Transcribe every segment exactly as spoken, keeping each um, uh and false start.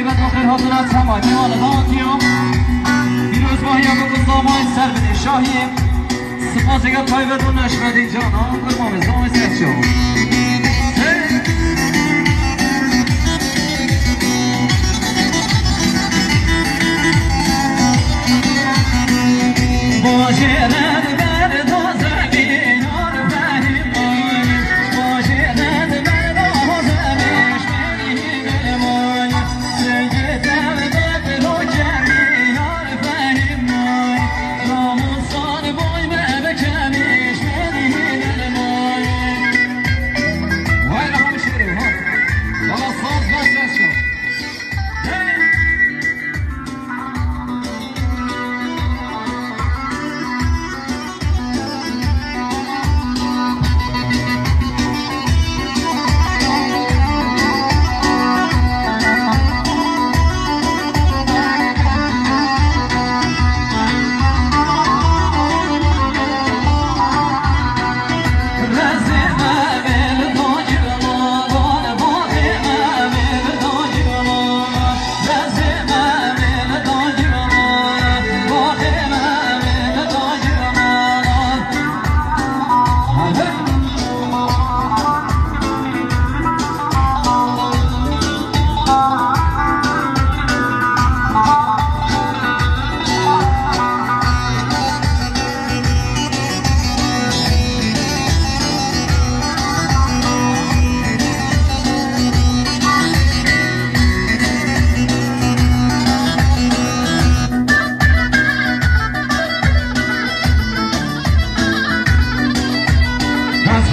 Xêr hatina çema, mêvanê daxuya. Pîrozbahiya ku bi zamayê ser binê şahiyê. Spasêka taybet û Neşmedîn Canan, kurbanê zamayê ser çawa. Hey!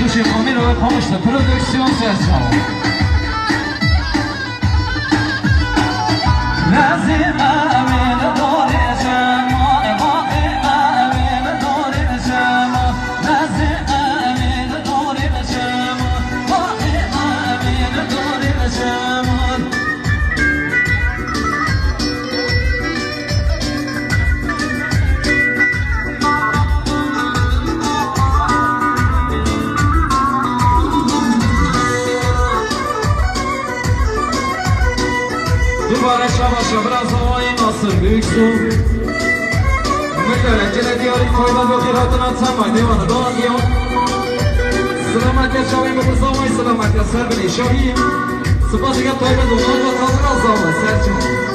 Destxweşê Amîr û Pamişta Prodüksiyon ser çawa. Dubare şabaşa bira zavayê Nasir Büyüksu. Mikareke diyarî koyda doktor hatına çema dewana doğa diyor. Selametya çavê min bi zavayê selametya ser binê şahî. Spasêka taybet û nava tazira zava ser çawa.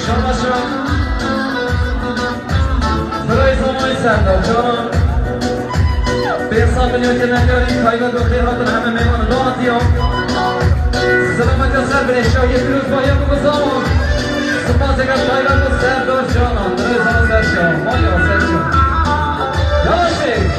Şabaşa. Birayê zamayê Serdar Canan. Pênc sed milyon kirine diyarî taybet bi xêr hatin heme mêvan li hatiya. Selametya ser binê şahiyê pîrozbahiya ku bi zaman. Spasêka taybet bi Serdar Canan. Birayê zaman ser şah. Maya ser şah. Yavaşê.